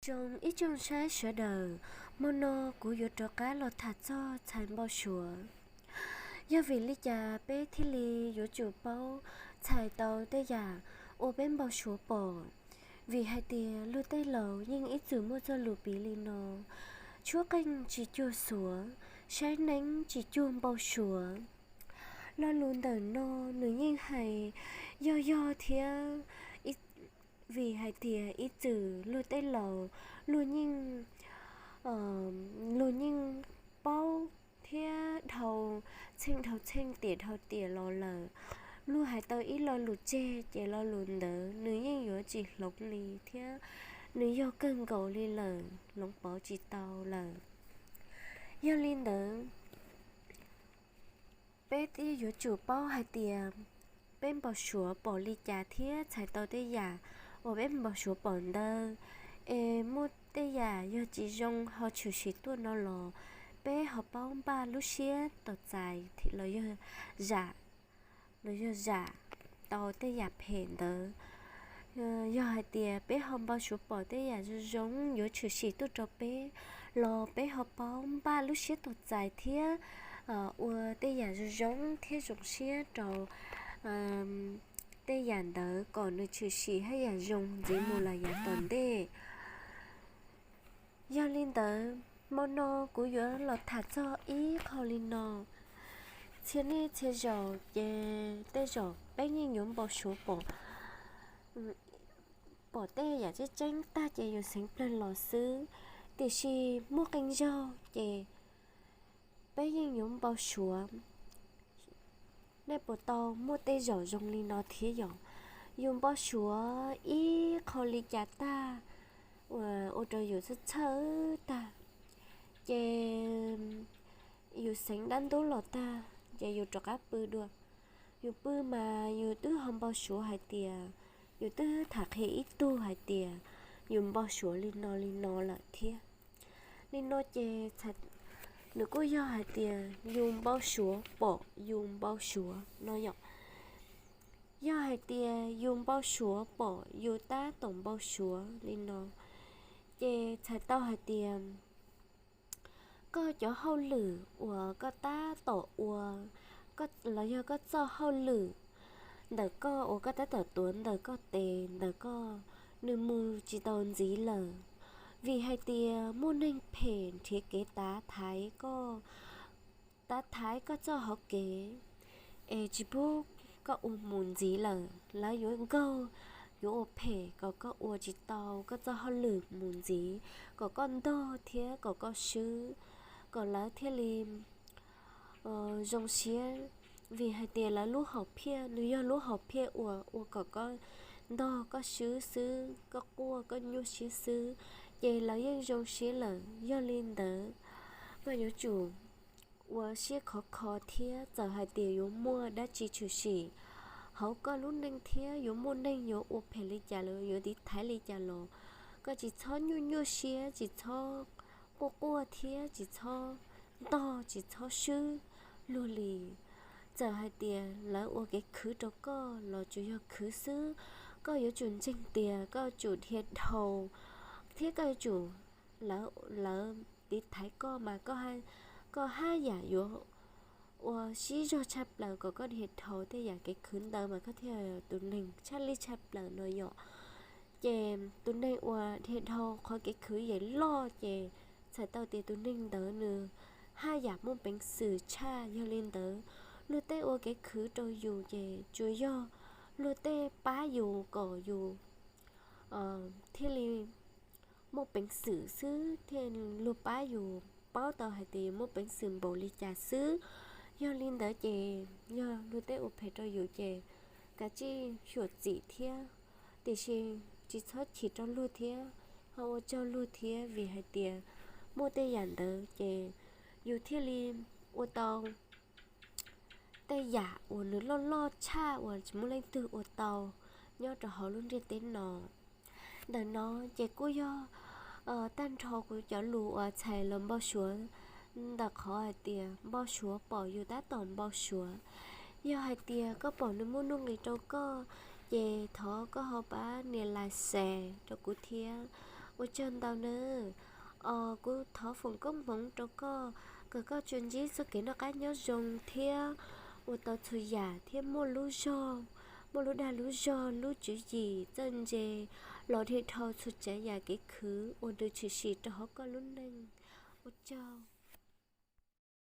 Rau ib tsoom saib sawv daws, hmo no kuv yuav rov qab los tham txog txhais npau suav. Yog vim li cas peb thiaj li yuav tsum paub txhais tau tej yam uas peb npau suav pom? Vim hais tias luag tej laus yeej ib txwm muaj txoj lus piv li no: Tshuab qeej tsis cuag xuav, saib neeb tsis cuag npau suav. Lo lus ntawm no nws yeej hais yog yog thiab, vim hais tias ib txwm luag tej laus luag yeej, luag yeej paub thiab dhau txheej dhau txheej tiam dhau tiam los lawm. Luag hais tau ib lo lus tseg ces lo lus ntawd nws yeej yuav tsis hloov li thiab nws yog kawg nkaus li lawm, hloov pauv tsis tau lawm. Yog li ntawd, peb thiaj yuav tsum paub hais tias peb npau suav pom li cas thiab txhais tau tej yam uas peb npau suav pom ntawd, es muaj tej yam yog tsis zoo ho tshwm sim tuaj no los peb ho paub npaj lub siab tau txais los yog zam, los yog zam tau tej yam phem ntawd. Yog hais tias peb ho npau suav pom tej yam zoo zoo yuav tshwm sim tuaj rau peb los peb ho paub npaj lub siab tau txais thiab ua tej yam zoo zoo thiab zoo siab rau tej yam ntawd kom nws tshwm sim haj yam zoo ntxiv mus lawm yav tom ntej. Yog li ntawd, hmo no kuv yuav los tham txog ib qho li no. Txhia niaj txhia zaus ces tej zaum peb yeej yuav npau suav pom, pom tej yam tseeb tseeb tag ces yus xeev plawg los xwb. Tiam sis muaj qee zaug ces peb yeej yuav npau suav. Nej puas tau muaj tej zaum zoo li no thiab yom? Yus npau suav ib qho li cas tag, ua rau yus txhawj txhawj tag, ces yus xeev dab ntub los tag ces yus rov qab pw dua. Yus pw mas yus twb ho npau suav hais tias, yus twb tham qhia ib tug hais tias yus npau suav li no li no lawm thiab. Li no ces nws kuj yog hais tias yus npau suav pom yus npau suav no yom. Yog hais tias yus npau suav pom yus tab tom npau suav li no, ces txhais tau hais tias koj cov hauj lwm uas koj tab tom ua, los yog koj txoj hauj lwm ntawm koj uas koj tab tom tuav ntawm koj tes ntawm koj, nws mus tsis tau ntxiv lawm. Vim hais tias muaj neeg phem nrhiav kev tav thaiv koj, tav thaiv koj txoj hauv kev, es tsis pub koj ua mus ntxiv lawm. Lawv yuav nkaug, yuav ua phem kom koj ua tsis tau koj txoj hauj lwm mus ntxiv, kom koj ntog thiab kom koj swb, kom lawv thiaj li zoo siab. Vim hais tias lawv lub hom phiaj nws yog lub hom phiaj uas ua kom koj ntog koj swb xwb, koj quaj koj nyuaj siab xwb, ces lawv yeej zoo siab lawm. Yog li ntawd, koj yuav tsum ua siab khov kho thiab txawm hais tias yuav muaj dab tsi tshwm sim hauv koj lub neej thiab yuav muaj neeg yuav ua phem li cas los yuav tiv thaiv li cas los, koj tsis txhob nyuaj nyuaj siab, tsis txhob quaj quaj thiab tsis txhob ntog, tsis txhob swb luag li. Txawm hais tias lawv ua kev khwv rau koj los tsuas yog khwv xwb, koj yuav tsum ntseeg tias koj yuav tsum dhia dhau thiab koj yuav tsum, lawv tiv thaiv koj mas koj haj yam yuav ua sib zog tshaj plaws kom koj dhia dhau tej yam kev khwv ntawd mas koj thiaj yog tus neeg tshaj lij tshaj plaws no yom. Ces tus neeg uas dhia dhau qhov kev khwv yam loj ces txhais tau tias tus neeg ntawd nws haj yam muaj peev xwm tshaj. Yog li ntawd, luag tej ua kev khwv rau yus ces tsuas yog luag tej pab yus kom yus thiaj li muaj peev xwm xwb, thiaj luag pab yus paub tau hais tias yus muaj peev xwm npaum li cas xwb. Yog li ntawd ces yog luag tej ua phem rau yus ces kav tsij xyuam xim thiab, tiam sis tsis txhob chim rau luag thiab ho ua tsaug luag thiab, vim hais tias muaj tej yam ntawd ces yus thiaj li ua tau tej yam uas nws loj loj tshaj uas tsis muaj leej twg ua tau nyob rau hauv lub ntiaj teb no. Ntawm no ces kuj yog tag nrho kuv cov lus uas txhais los npau suav ntawm qhov hais tias npau suav pom yus tab tom npau suav. Yog hais tias koj pom nws muaj nuj nqis rau koj, ces thov koj ho pab nias like share rau kuv thiab, Ua tsaug ntau nawb. Os, kuv thov foom koob hmoov rau koj, kom koj tsuas ntsib txoj kev noj qab nyob zoo thiab ua tau txhua yam thiab muaj lub zog, muaj lub dag lub zog, lub tswv yim txawj ntse los dhia dhau txhua tsav yam kev khwv uas nws tshwm sim rau hauv koj lub neej. Ua tsaug.